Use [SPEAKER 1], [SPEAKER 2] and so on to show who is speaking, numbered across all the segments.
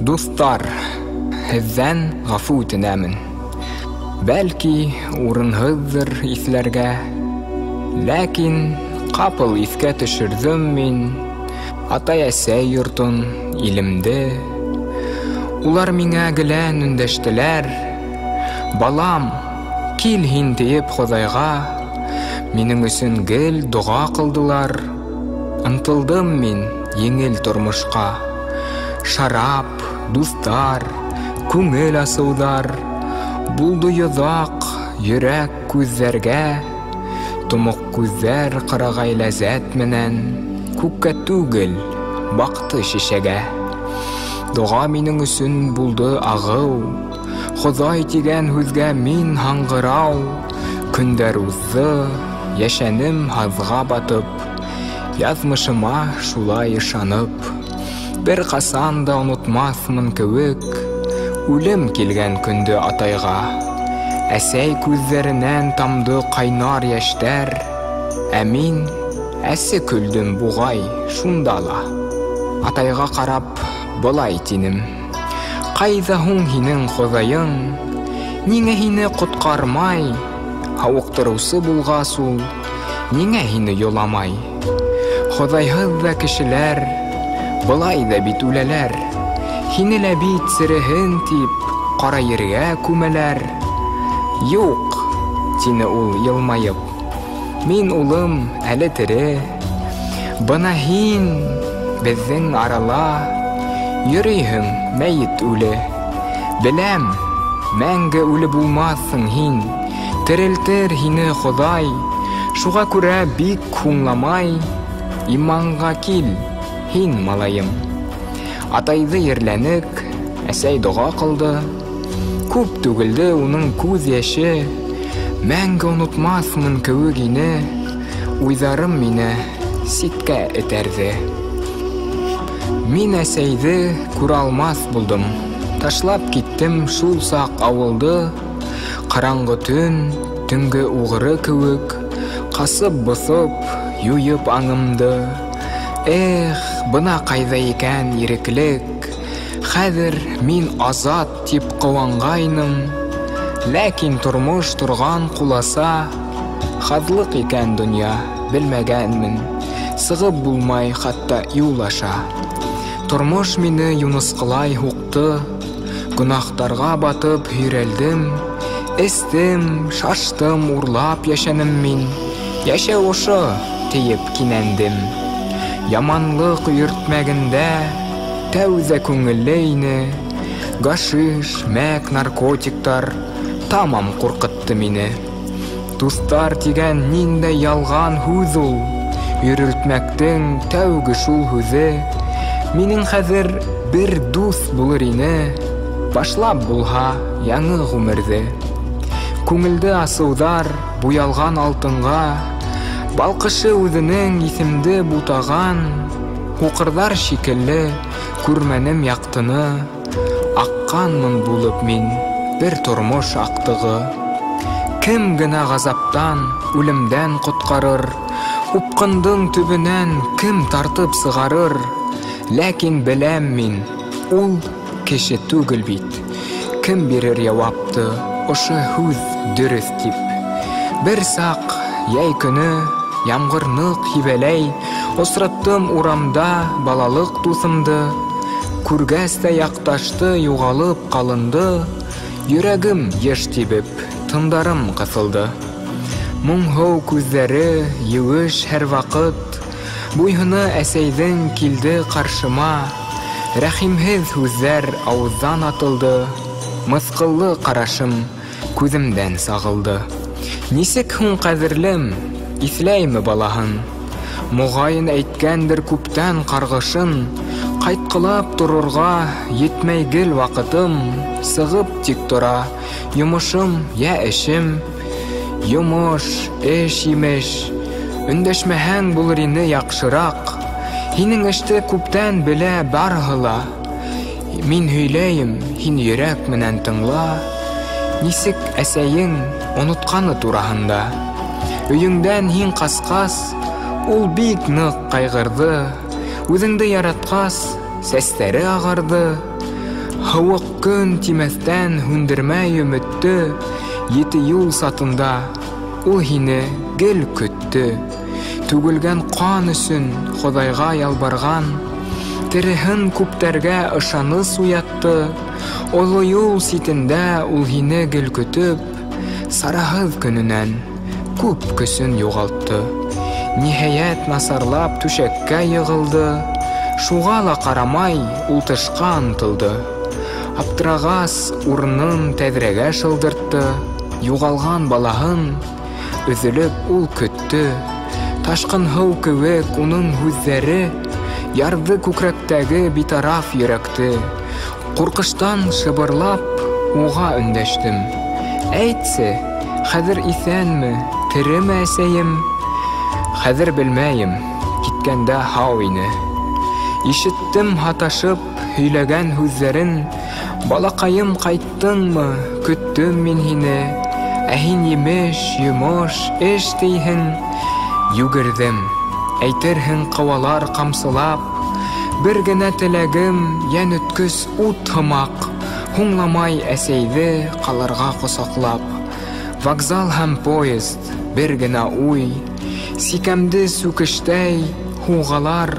[SPEAKER 1] Дуҫтар, һеҙҙән ғәфү үтенәмен. Бәлки, урынһыҙҙыр иҫләргә. Ләкин ҡапыл иҫкә төшөрҙөм мин атай-әсәй йортон, илемде. Улар миңә гелән өндәштеләр. Балам, кил һин тиеп Хоҙайға. Минең өсөн гел доға ҡылдылар. Ынтылдым мин еңел тормошҡа. Шарап, дуҫтар, күңел асыуҙар булды йоҙаҡ, йөрәк күҙҙәргә. Томоҡ күҙҙәр ҡарағай ләззәт менән күккә түгел, баҡты шешәгә. Доға минең өсөн булды ағыу. Хоҙай тигән һүҙгә мин һаңғырау. Көндәр уҙҙы, йәшәнем һаҙға батып, яҙмышыма шулай ышанып. Бер ҡасан да онотмаҫмын кеүек үлем килгән көндө атайға. Әсәй күҙҙәренән тамды ҡайнар йәштәр, ә мин әсе көлдөм буғай шунда ла. Атайға ҡарап былай тинем: Ҡайҙа һуң һинең Хоҙайың? Ниңә һине ҡотҡармай? Һауыҡтырыусы булғас ул, ниңә һине йоламай? Хоҙайһыҙ ҙа кешеләр былай ҙа бит үләләр. Һине лә бит сереһен тип ҡара ергә күмәләр. Юҡ, тине ул йылмайып. Мин, улым, әле тере. Бына һин беҙҙең арала йөрөйһөң мәйет үле. Беләм, мәңге үле булмаҫһың һин. Терелтер һине Хоҙай. Шуға күрә бик һуңламай иманға кил һин, малайым. Атайҙы ерләнек, әсәй доға ҡылды. Күп түгелде уның күҙ йәше. Мәңге онотмаҫмын кеүек ине. Уйҙарым мине ситкә этәрҙе. Мин әсәйҙе күрә алмаҫ булдым. Ташлап киттем шул саҡ ауылды. Ҡараңғы төн, төнгө уғры кеүек, ҡасып боҫоп, юйып аңымды. Эх, бына ҡайҙа икән иреклек. Хәҙер мин азат тип ҡыуанғайным. Ләкин тормош торған ҡуласа. Хаҙлыҡ икән донъя, белмәгәнмен. Сығып булмай хатта юл аша. Тормош мине юнысҡылай һуҡты. Гөнаһтарға батып һөйрәлдем. Эстем, шаштым, урлап йәшәнем мин. Йәшәү ошо, тиеп кинәндем. Яманлыҡ йөртмәгендә тәүҙә күңелле ине. Гашиш, мәк, наркотиктар тамам ҡурҡытты мине. Дуҫтар тигән ниндәй ялған һүҙ ул. Йөрөлтмәктең тәүге шул һүҙе. Минең хәҙер бер дуҫ булыр ине. Башлап булһа яңы ғүмерҙе. Күңелде асыуҙар буялған алтынға. Балҡышы үҙенең иҫемде бутаған. Һуҡырҙар шикелле күрмәнем яҡтыны. Аҡҡанмын булып мин бер тормош аҡтығы. Кем генә ғазаптан, үлемдән ҡотҡарыр? Упҡындың төбөнән кем тартып сығарыр? Ләкин беләм мин, ул кеше түгел бит. Кем бирер яуапты ошо һүҙ дөрөҫ тип? Бер саҡ йәй көнө ямғыр ныҡ һибәләй, осраттым урамда балалыҡ дуҫымды. Күргәс тә яҡташты юғалып ҡалынды. Йөрәгем йыш тибеп, тындарым ҡыҫылды. Моңһоу күҙҙәре еүеш һәр ваҡыт. Буйһыны әсәйҙең килде ҡаршыма. Рәхимһеҙ һүҙҙәр ауыҙҙан атылды. Мыҫҡыллы ҡарашым күҙемдән сағылды. Нисек һуң ҡәҙерлем, иҫләйме балаһын? Моғайын әйткәндер күптән ҡарғышын. Ҡайтҡылап торорға етмәй гел ваҡытым. Сығып тик тора йомошом йә эшем. Йомош, эш имеш. Өндәшмәһәң булыр ине яҡшыраҡ. Һинең эште күптән белә барыһы ла. Мин һөйләйем, һин йөрәк менән тыңла. Нисек әсәйең онотҡаны тураһында. Өйөңдән һин ҡасҡас, ул бик ныҡ ҡайғырҙы. Үҙеңде яратҡас, сәстәре ағарҙы. Һыуыҡ көн тимәҫтән һүндермәй өмөттө, ете юл сатында ул һине гел көттө. Түгелгән ҡан өсөн Хоҙайға ялбарған, тереһен күптәргә ышаныс уятты. Оло юл ситендә ул һине гел көтөп, сараһыҙ көнөнән күп көсөн юғалтты. Ниһайәт насарлап түшәккә йығылды, шуға ла ҡарамай ул тышҡа ынтылды. Аптырағас урынын тәҙрәгә шылдыртты, юғалған балаһын өҙөлөп ул көттө. Ташҡын һыу кеүек уның һүҙҙәре ярҙы күкрәктәге битараф йөрәкте. Ҡурҡыштан шыбырлап уға өндәштем: Әйтсе, хәҙер иҫәнме, тереме әсәйем? Хәҙер белмәйем, киткәндә һау ине. Ишеттем һаташып һөйләгән һүҙҙәрен: Балаҡайым, ҡайттыңмы? Көттөм мин һине. Ә һин емеш, йомош, эш тейһең. Йүгерҙем, әйтерһең ҡыуалар ҡамсылап. Бер генә теләгем, йән өткөс ут һымаҡ, һуңламай әсәйҙе ҡалырға ҡосаҡлап. Вокзал һәм поезд, бер генә уй, сикәмде сүкештәй һуғалар.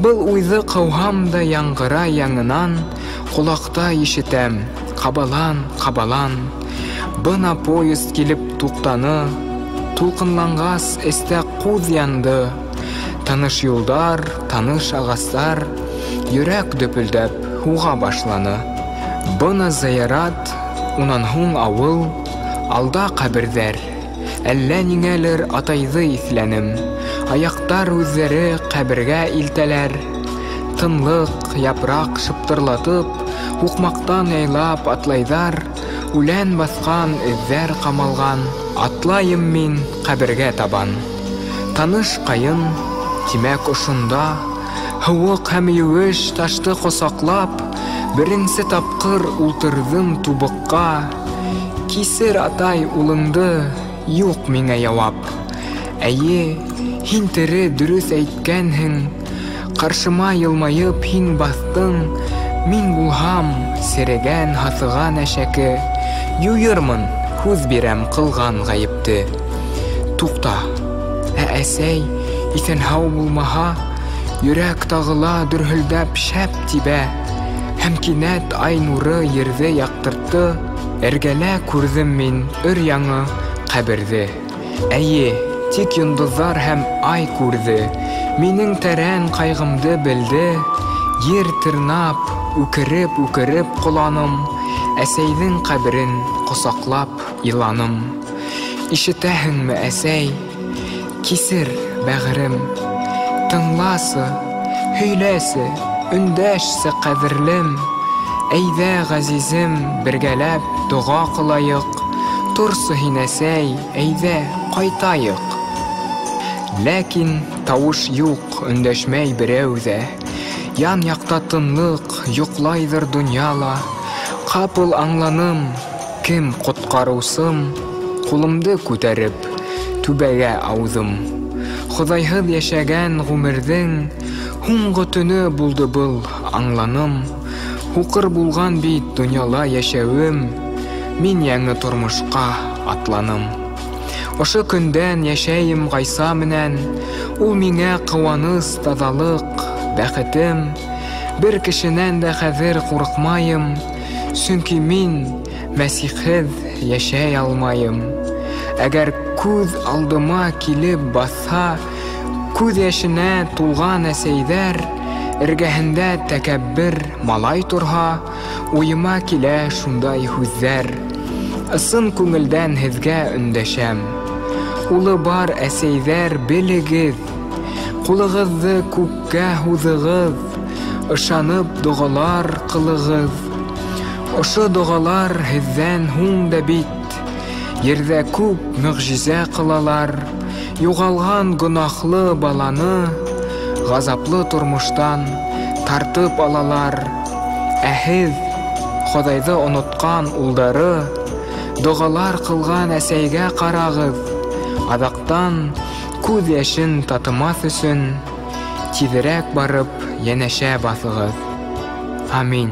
[SPEAKER 1] Был уйҙы ҡыуһам да яңғырай яңынан, ҡолаҡта ишетәм, ҡабалан, ҡабалан. Бына поезд килеп туҡтаны, тулҡынланғас эстә ҡуҙ янды. Таныш юлдар, таныш ағастар, йөрәк дөпөлдәп һуға башланы. Бына зыярат, унан һуң ауыл, алда ҡәберҙәр. Әллә ниңәлер атайҙы иҫләнем. Аяҡтар үҙҙәре ҡәбергә илтәләр. Тынлыҡ, япраҡ шыптырлатып, һуҡмаҡтан яйлап атлайҙар. Үлән баҫҡан эҙҙәр ҡамалған. Атлайым мин ҡәбергә табан. Таныш ҡайын, тимәк ошонда, һыуыҡ һәм еүеш ташты ҡосаҡлап, беренсе тапҡыр ултырҙым тубыҡҡа. Кисер, атай, улыңды, юҡ миңә яуап. Эйе, һин тере, дөрөҫ әйткәнһең. Ҡаршыма йылмайып һин баҫтың. Мин булһам, серегән, һаҫыған әшәке, юйырмын, һүҙ бирәм ҡылған ғәйепте. Туҡта, ә әсәй иҫән-һау булмаһа, йөрәк тағы ла дөрһөлдәп шәп тибә. Һәм кинәт ай нуры ерҙе яҡтыртты, эргәлә күрҙем мин өр-яңы ҡәберҙе. Эйе, тик йондоҙҙар һәм ай күрҙе, минең тәрән ҡайғымды белде. Ер тырнап, үкереп-үкереп ҡоланым, әсәйҙең ҡәберен ҡосаҡлап иланым. Ишетәһеңме, әсәй? Кисер, бәғерем. Тыңласы, һөйләсе, өндәшсе, ҡәҙерлем. Әйҙә, ғәзизем, бергәләп доға ҡылайыҡ. Торсо һин, әсәй, әйҙә, ҡайтайыҡ. Ләкин тауыш юҡ, өндәшмәй берәү ҙә. Ян яҡта тынлыҡ, йоҡлайҙыр донъя ла. Ҡапыл аңланым, кем ҡотҡарыусым. Ҡулымды күтәреп, түбәгә ауҙым. Хоҙайһыҙ йәшәгән ғүмерҙең һуңғы төнө булды был, аңланым. Һуҡыр булған бит донъяла йәшәүем. Мин яңы тормошҡа атланым. Ошо көндән йәшәйем Ғайса менән. Ул миңә ҡыуаныс, таҙалыҡ, бәхетем. Бер кешенән дә хәҙер ҡурҡмайым, сөнки мин Мәсихһеҙ йәшәй алмайым. Әгәр күҙ алдыма килеп баҫһа, күҙ йәшенә тулған әсәйҙәр, эргәһендә тәкәббер малай торһа, уйыма килә шундай һүҙҙәр. Ысын күңелдән һеҙгә өндәшәм. Улы бар әсәйҙәр, белегеҙ, ҡулығыҙҙы күккә һуҙығыҙ, ышанып доғалар ҡылығыҙ. Ошо доғалар һеҙҙән һуң да бит ерҙә күп мөғжизә ҡылалар. Юғалған гонаһлы баланы ғазаплы тормоштан тартып алалар. Ә һеҙ, Хоҙайҙы онотҡан улдары, доғалар ҡылған әсәйгә ҡарағыҙ. Аҙаҡтан күҙ йәшен татымаҫ өсөн тиҙерәк барып йәнәшә баҫығыҙ. Амин.